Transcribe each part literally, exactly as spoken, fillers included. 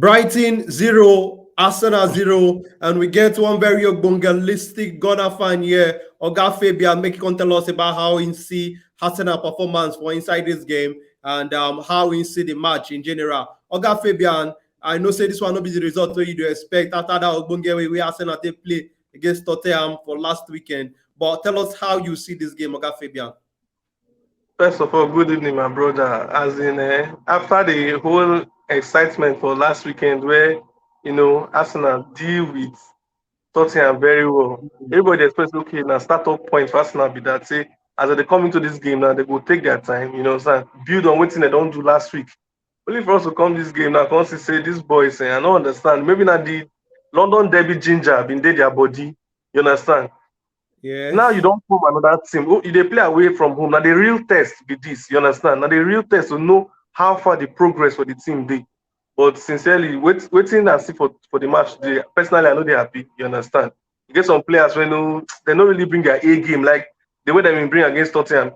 Brighton zero, Arsenal zero, and we get one very ogbongelistic Ghana fan here, Oga Fabian, make him come tell us about how he see Arsenal performance for inside this game and um, how he see the match in general. Oga Fabian, I know say this one no be the result wey you dey expect after that ogbonge way wey Arsenal take play against Tottenham for last weekend, but tell us how you see this game, Oga Fabian. First of all, good evening, my brother. As in, eh, after the whole excitement for last weekend, where you know Arsenal deal with Tottenham very well, everybody expects, okay, now start up point for Arsenal be that. Say as they come into this game now, they go take their time, you know, so build on wetin they don do last week. Only for us to come this game now, come see say these boys, eh, I no understand. Maybe na the London derby ginger been dey their body. You understand? Yeah. Now you don form another team. Oh, you dey play away from home. Na the real test be this. You understand? Na the real test to know how far the progress for the team dey. But sincerely, wait, wetin I see for for the match today, personally, I no dey happy. You understand? You get some players wey no, they no really bring their A game like the way they been bring against Tottenham.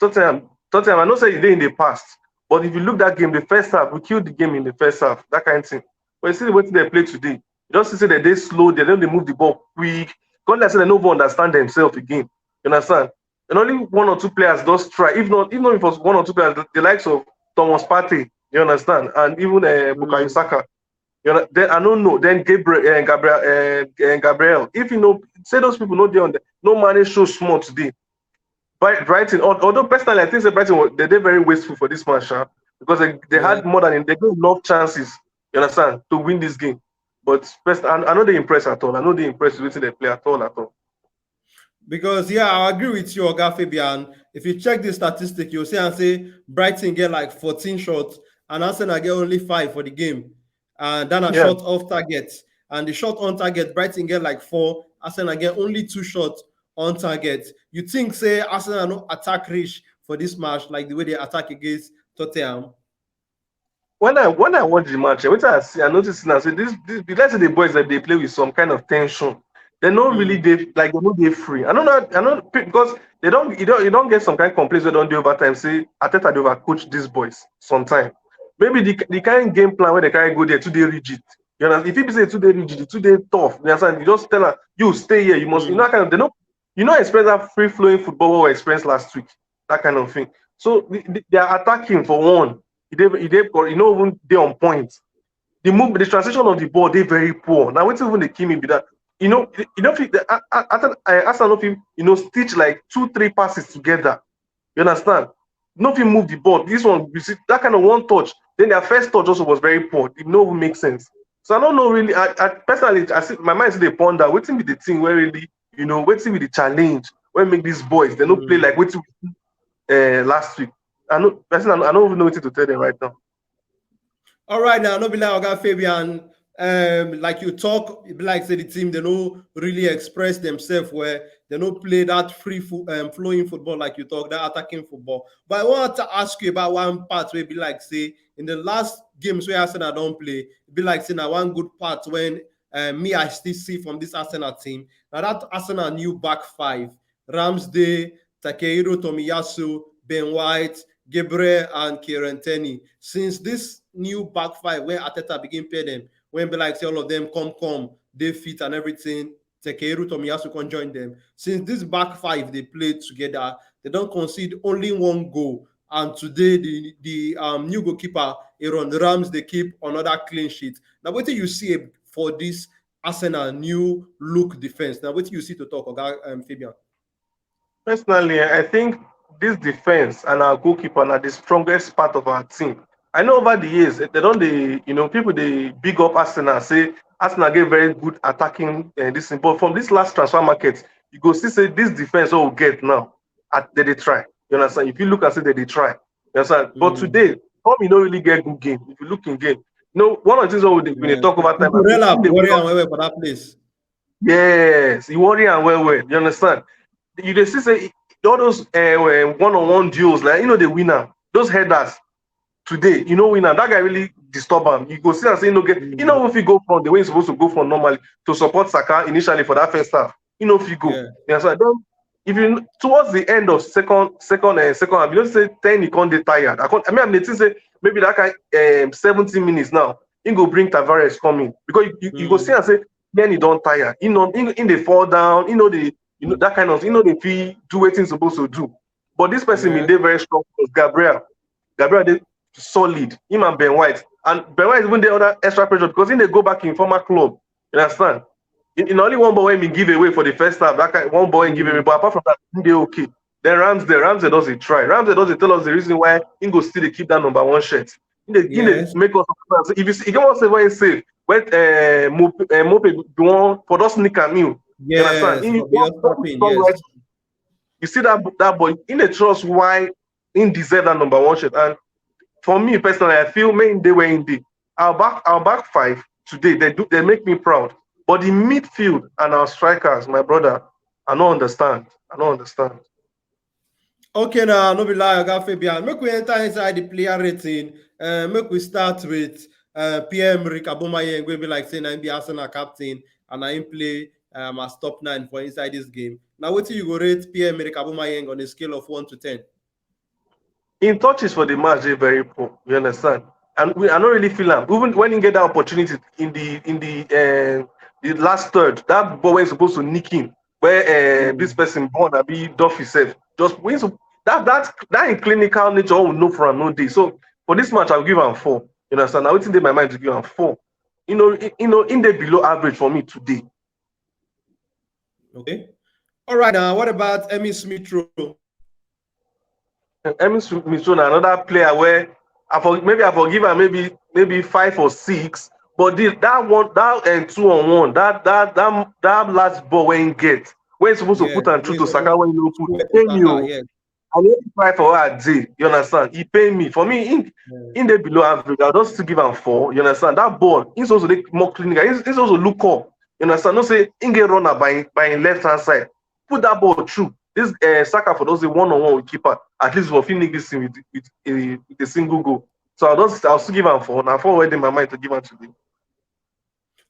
Tottenham, Tottenham. I know say e dey in the past, but if you look that game, the first half, we killed the game in the first half. That kind of thing. But you see wetin they play today. You just see say they dey slow. They no dey move the ball quick. Come like say they no even understand themselves again. You understand? And only one or two players just try. If not, if not, it was one or two players, the, the likes of Thomas Partey, you understand, and even uh, Bukayo Saka. You know, then I don't know. Then Gabriel, uh, Gabriel, uh, uh, Gabriel. If you know, say those people no dey on the no money show small today. Bright- Brighton, al- although personally I think say Brighton wa- they dey very wasteful for this match, sha, because they, they had more than they got enough chances, you understand, to win this game. But first, I, I no dey impressed at all. I no dey impressed with wetin they play at all, at all. Because yeah, I agree with you, Oga Fabian. If you check the statistic, you'll see and say Brighton get like fourteen shots and Arsenal get only five for the game. And then a Yeah. shot off target. And the shot on target, Brighton get like four, Arsenal get only two shots on target. You think say Arsenal no attack reach for this match like the way they attack against Tottenham? When I when I watch the match, eh, wetin I see, I notice now say this this let's say the boys that they play with some kind of tension. They no really dey like they no dey free. I don't know. I know pe- because they don't you don't you don't get some kind of complaints wey don dey overtime. Say Arteta dey overcoach these boys sometime. Maybe the the kind game plan where they carry go there too dey rigid. You understand? If you say too dey rigid, too dey tough, you understand? You just tell her you stay here. You must. You know kind of they no you no expect that free flowing football we experience last week. That kind of thing. So the, the, they are attacking for one. E dey e dey e no even dey on point. The move, the transition of the ball dey very poor. Now wetin even dey kill me be that you know you know fit the, A- A- Arsenal uh, Arsenal no fit you know stitch like two three passes together. You understand? No fit move the ball. This one you see that kind of one touch. Then their first touch also was very poor. It no even make sense. So I don't know really. I, I personally I see my mind still dey ponder wetin be the thing where really you know wetin be the challenge wey make these boys they no play like wetin we see uh, last week. I know personally I don't even know wetin to tell them right now. All right, now no be like Oga Fabian. Um, like you talk, e be like say the team they no really express themselves well. They no play that free fo- um, flowing football like you talk, that attacking football. But I want to ask you about one part where be like say in the last games where Arsenal don't play, e be like say na one good part when uh, me I still see from this Arsenal team. Now that Arsenal new back five, Ramsdale, Takehiro Tomiyasu, Ben White, Gabriel, and Kieran Tierney. Since this new back five, when Arteta begin pay them, when be like say all of them come come, they fit and everything. Takehiro Tomiyasu can join them. Since this back five they played together, they don't concede only one goal. And today the the um, new goalkeeper Aaron Rams they keep another clean sheet. Now what do you see for this Arsenal new look defense? Now what do you see to talk about um, Fabian? Personally, I think this defense and our goalkeeper are the strongest part of our team. I know over the years they don't they you know people they big up Arsenal say Arsenal get very good attacking uh, this thing, but from this last transfer market, you go see say this defense all we get now at they, they try. You understand? If you look and say that they try, you understand? But today, Tom you no really get good game. If you look in game, no one of the things we dey we dey talk about time. Kurela worry am well well for that place. Yes, you worry am well well. You understand? You dey see say all those uh, one-on-one duels like you know they win am. Those headers today, you know win am. That guy really disturb am. You go see am say you no get. You know if you go front the way you supposed to go front normally to support Saka initially for that first half. You know if you go. Yeah. You understand? Then if you towards the end of second second uh, second half, you know say ten you can't dey tired. I can't. I mean, I'm think say maybe that kind um, seventy minutes now. he go bring Tavares come in because you, you go see and say, then he don't tire. He know he, he dey fall down. You know the you know that kind of you know the feel do what he's supposed to do. But this person been dey very strong because Gabriel, Gabriel dey solid. Him and Ben White, and Ben White even dey under extra pressure because he dey go back in former club. You understand? In, in only one ball wey he give away for the first half, that kind one ball he give away. But apart from that, he dey okay. Then Ramsdale, Ramsdale doesn't try. Ramsdale doesn't tell us the reason why he go still dey keep that number one shirt. He dey he dey Yes. make us understand. So if you see, if you want to say when he save, when uh, Mope, uh, Mope be one for just nick am you. You understand? Yes, He for beyond stopping, strong yes. right. You see that that boy in the trust why he deserve that number one shirt. And for me personally, I feel main day where in the our back our back five today they do they make me proud. But the midfield and our strikers, my brother, I don't understand. I don't understand. Okay, now no be lie, Oga Fabian. Make we enter inside the player rating. Uh, make we start with uh, Pierre-Emerick Aubameyang, wey be like say na him be Arsenal captain and na him play um, as top nine for inside this game. Now, wetin you go rate Pierre-Emerick Aubameyang on a scale of one to ten? In touches for the match, they're very poor. You understand? And we I don't really feel am. Even when he get that opportunity in the in the uh, the last third, that ball was supposed to nick him where uh, this person born abi Duffy self. Just when so that that that in clinical nature all we know for am no day. So for this match, I'll give am four. You understand? Now waiting in my mind to give am four. You know, you know, in the below average for me today. Okay. All right. Now, what about Emil Smith Rowe? Emil Smith Rowe na another player where I for maybe I forgive am maybe maybe five or six, but this that one that and two on one that that that that last ball when he get when he supposed to Yeah, put am through when to he Saka when he no put Saka, e pain me o. yes. I no even cry for where I dey. You understand? E pain me. For me, in Yeah. in the below average, I just still give am four. You understand? That ball, he's also dey more clinical. He's, he's also look up. You understand? No say he get runner by by him left hand side. Put that ball through. This uh, Saka for those one on one with keeper. At least for finish this thing with with a, with a single goal. So I'll just I'll still give am four. Now four where in my mind to give am today.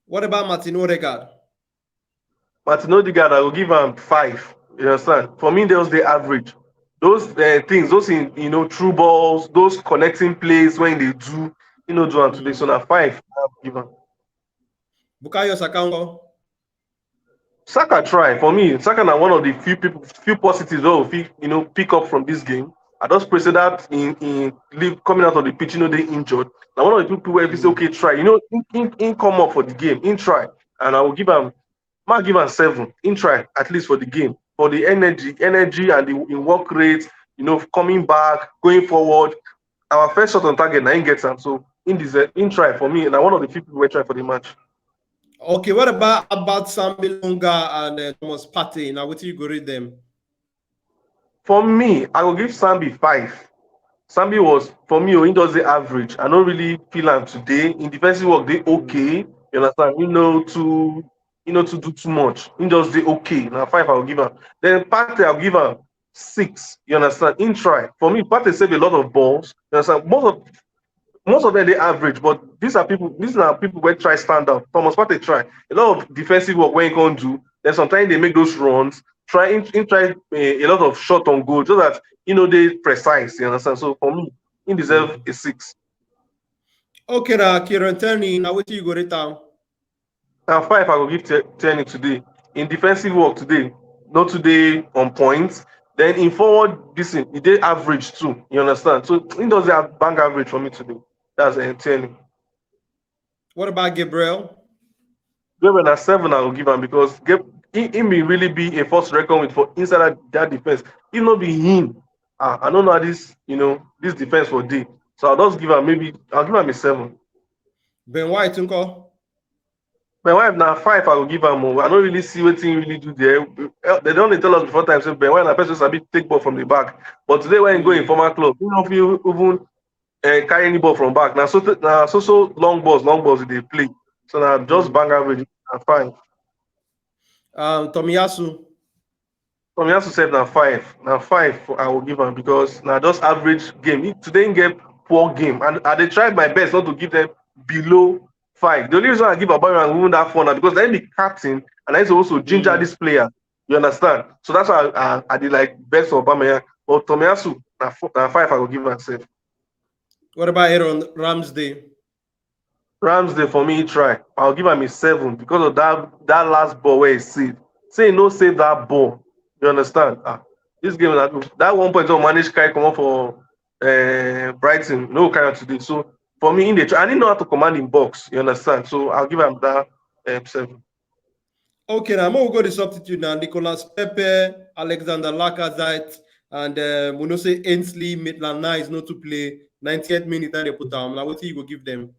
What about Martin Odegaard? Martin Odegaard, I will give am five. You understand? For me, those the average. Those uh, things, those in you know true balls, those connecting plays when they do, you know, do am today. So now five, I'll give am. Bukayo Saka nko? Saka try for me. Saka na one of the few people, few positives wey we fit you know pick up from this game. I just pray say that in in leave coming out of the pitch, you know, they injured. Now one of the people where if you say okay, try, you know, in, in, in come up for the game, in try, and I will give am, might give am seven, in try at least for the game, for the energy, energy and the in work rate, you know, coming back, going forward. Our first shot on target, now in get am, so in deserve, in try for me, and one of the few people who try for the match. Okay, what about about Sambi Lokonga and uh, Thomas Partey? Now, what you go rate them? For me, I will give Sambi five. Sambi was for me, he does the average. I don't really feel him today. In defensive work, they okay. You understand? You know to you know to do too much. He does the okay. Now five, I'll give him. Then Partey, I'll give him six. You understand? In try for me, Partey save a lot of balls. You understand? Most of most of them they average, but these are people. These are people where try stand out. Thomas Partey try a lot of defensive work when he can do. Then sometimes they make those runs. Try in, in try a, a lot of shot on goal, so that you know they precise. You understand? So for me, he deserve a six. Okay, now Kieran Tierney, now what you go rate down? Now five, I will give Tierney today. In defensive work today, not today on points. Then in forward, this thing, he did average too. You understand? So he does have bang average for me today. That's uh, Tierney. What about Gabriel? Gabriel na seven I will give him because he, he may really be a force reckon with for inside that, that defense. If not be him, uh, I don't know how this you know this defense will do. So I'll just give him maybe I'll give him a seven. Ben White, uncle. My wife now five I will give him more. I don't really see what he really do there. Eh, they don't tell us before time. So Ben White na person sabi take ball from the back. But today when he go in former club, you know if you even uh, carry any ball from back. Now so now so so long balls, long balls they play. So now just bang average and fine. Um, Tomiyasu. Tomiyasu said now five. Now five for, I will give him because now just average game. He, today he get poor game, and I they tried my best not to give them below five. The only reason I give Aubameyang even that four now because they be captain and I also ginger this player. You understand? So that's why I, I, I did like best for Aubameyang. But Tomiyasu, now, four, now five I will give myself. What about Aaron Ramsdale? Ramsdale for me try. I'll give him a seven because of that that last ball where he saved. Say he no save that ball. You understand? Ah, this game that that one point of manage carry come up for uh, Brighton. No carry today. So for me, in the try, I didn't know how to command in box. You understand? So I'll give him that um, seven. Okay, now we'll go the substitute now. Nicolas Pepe, Alexander Lacazette, and uh, we know say Ainsley Maitland Nice not to play. ninetieth minute and they put down. Now what you go give them?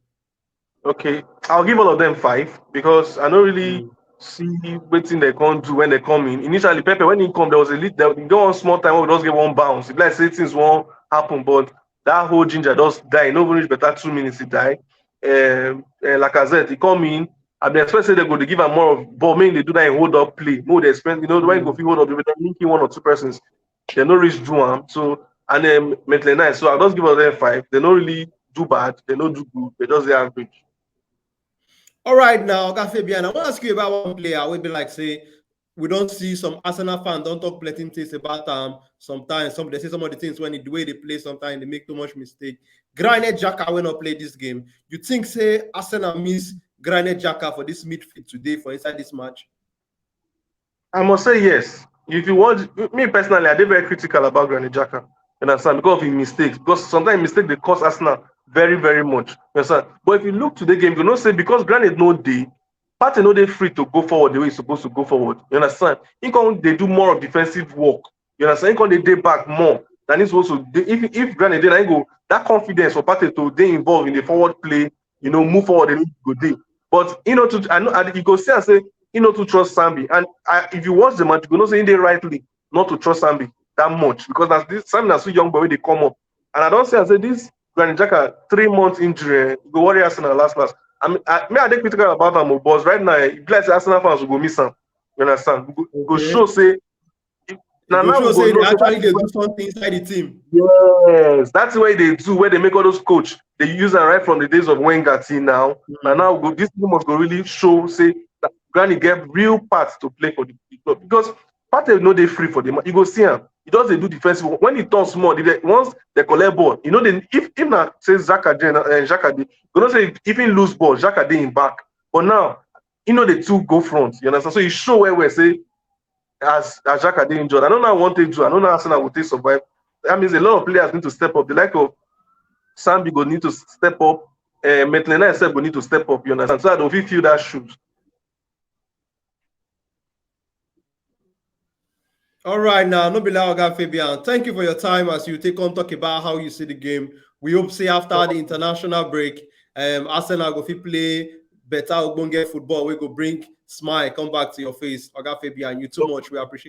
Okay, I'll give all of them five because I don't really mm. see waiting they can't do when they come in. Initially, Pepe when he come, there was a lead. They go on small time. We just get one bounce. If like say things won't happen, but that whole ginger just die. No reach better two minutes he die. Um, uh, Lacazette, he come in. I been expect say they go to give am more of ball. Make they do that in hold up play. No, they spend you know when you go fit hold up, they link in one or two persons. They no reach do am. So and then Maitland Nice. So I just give all them five. They no really do bad. They no do good. They just the average. All right, now, Oga Fabian, I want to ask you about one player. I would be like say we don't see some Arsenal fans don't talk plenty things about um sometimes some they say some of the things when the way they play sometimes they make too much mistake. Granit Xhaka will not play this game. You think say Arsenal miss Granit Xhaka for this midfield today for inside this match? I must say yes. If you want me personally, I dey very critical about Granit Xhaka. You understand? Because of his mistakes. Because sometimes mistake they cost Arsenal very, very much. You understand? But if you look to the game, you know say because Granit no dey, Partey no dey free to go forward the way he's supposed to go forward. You understand? He come they do more of defensive work. You understand? He come they dey back more than he's supposed to. Dey, if if Granit dey, na he go that confidence for Partey to dey involved in the forward play, you know, move forward and go dey. But you know, to I know I, you go see and say you know to trust Sambi, and I, if you watch the match, you go know say he dey rightly not to trust Sambi that much because that's this Sambi na still young boy wey dey come up, and I don see and say this Granit Xhaka three months injury eh, go worry Arsenal last last. I mean, I, me I dey critical about am, but right now, eh, e be like say Arsenal fans go miss am. You understand? Go, go show say na now go say they actually dey do something inside the team. Yes, that's why they do where they make all those coach. They use am right from the days of Wenger till now. Mm. And now go, this team must go really show say that Granit get real parts to play for the club because Partey no dey free for the man. You go see him. He does they do defensive when he turns small. They, once they collect ball, you know they if if na say Xhaka Jen and Xhaka dey, you know say if he lose ball, Xhaka dey in back. But now you know the two go front. You understand? So you show where we say as as Xhaka dey injured. I don't know what they do. I don't know how Arsenal will take survive. That means a lot of players need to step up. The like of Sambi go need to step up. Uh, Maitland himself go need to step up. You understand? So I don't feel feel that shoes. All right, now, no be like Oga Fabian. Thank you for your time as you take on talk about how you see the game. We hope say after the international break, um, Arsenal go fit play better ogbonge football. We go bring smile come back to your face. Oga Fabian, you too much. We appreciate.